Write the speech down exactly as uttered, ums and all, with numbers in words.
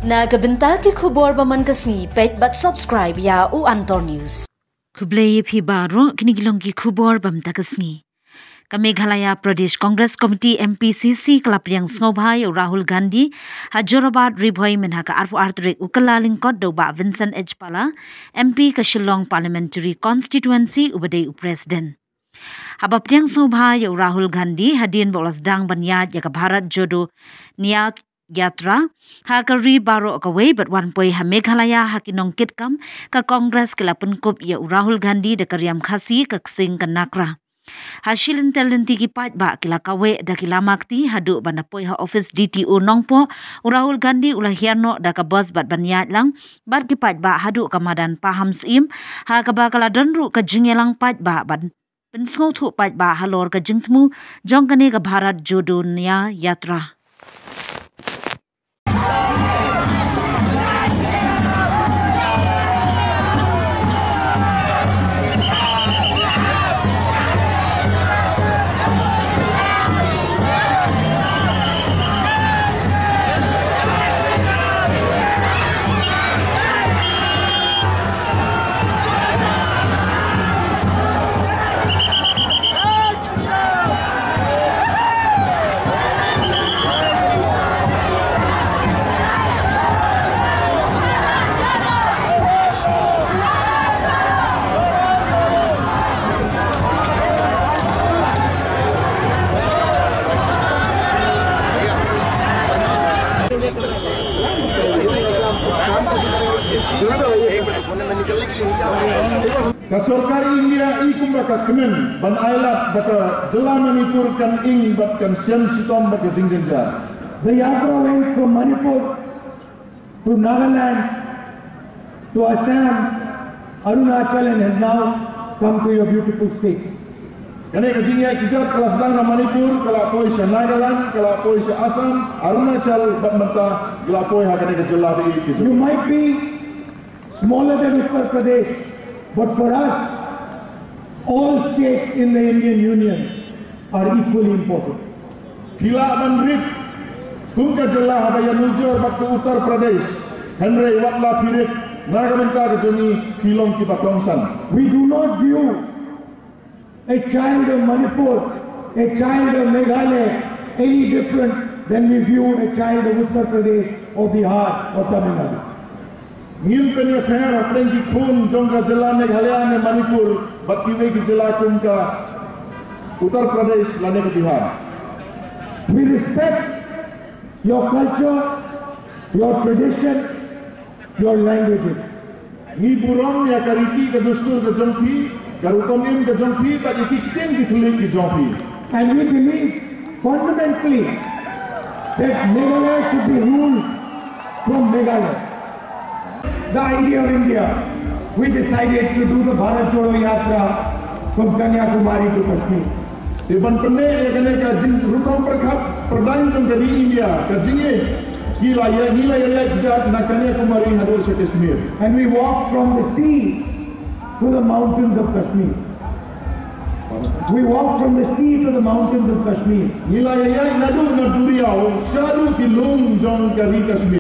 Na ka bynta ki khubor ba man ka sngi, peit bad subscribe ïa u Antor News. Khublei ïa phi baroh, kine ki long ki khubor ba mynta ka sngi. Ka Meghalaya Pradesh Congress Committee, M P C C, ka la pdiang sngewbha ïa u Rahul Gandhi ha Jorabat, Ri Bhoi, mynha ka arphew ar tarik u Kyllalyngkot da u Bah Vincent H Pala, M P ka Shillong Parliamentary Constituency, uba dei u President. Haba pdiang sngewbha ïa u Rahul Gandhi hadien ba u la sdang ban ïaid ïa ka Bharat Jodo Nyay Yatra ha ka ri baroh kawei bad wan poi ha Meghalaya ha ki nongkitkam ka Congress, ki la pynkup ïa u Rahul Gandhi da ka riam Khasi ka ksing ka Nagra. Ha shi lynter lynti ki paidbah ki la kaweh da ki lama kti haduh ban da poi ha office D T O Nongpoh. U Rahul Gandhi u la hiar noh da ka bus bad ban ïaid lang bad ki paidbah haduh ka madan Pahamsyiem, ha kaba ka la don ruh ka jingïalang paidbah ban pynsngewthuh paidbah halor ka jingthmu jong kane ka Bharat Jodo Nyay Yatra. Ka sorkar India i kumba ka kmen ban ailad ba ka jylla Manipur kan ing bad kan shem shitom bad ka jingjynjar. The yatra went from Manipur to Nagaland to Assam, Arunachal, and has now come to your beautiful state. Kane ka jingïaid kjat ka la sdang na Manipur, ka la poi sha Nagaland, ka la poi sha Assam, Arunachal, bad mynta ka la poi ha kane ka jylla ba ïeit ka jong. You might be smaller than Uttar Pradesh, but for us, all states in the Indian Union are equally important. Phi lah ban rit kum ka jylla haba ïanujor bad ka Uttar Pradesh, hynrei wat la phi rit, na ka bynta ka jong ngi phi long kiba kongsan. We do not view a child of Manipur, a child of Meghalaya, any different than we view a child of Uttar Pradesh or Bihar or Tamil Nadu. Ngim pynïapher hapdeng ki khun jong ka jylla Meghalaya ne Manipur bad kiwei ki jylla kum ka Uttar Pradesh lane ka Bihar. We respect your culture, your tradition, your languages. Ngi burom ïa ka riti ka dustur ka jong phi, ka rukom im ka jong phi, bad ïa ki ktien ki thylliej ki jong phi. And we believe fundamentally that Meghalaya should be ruled from Meghalaya. The idea of India, we decided to do the Bharat Jodo Yatra from Kanyakumari to Kashmir. Te ban pynneh ïa kane ka jingrukom pyrkhat pyrdaiñ jong ka ri India, ka jingïeit, ki la ïa, ngi la ïa leit kjat na Kanyakumari haduh sha Kashmir. And we walked from the sea to the mountains of Kashmir. We walked from the sea to the mountains of Kashmir. Ngi la ïa ïaid naduh na duriaw shaduh ki lum jong ka ri Kashmir.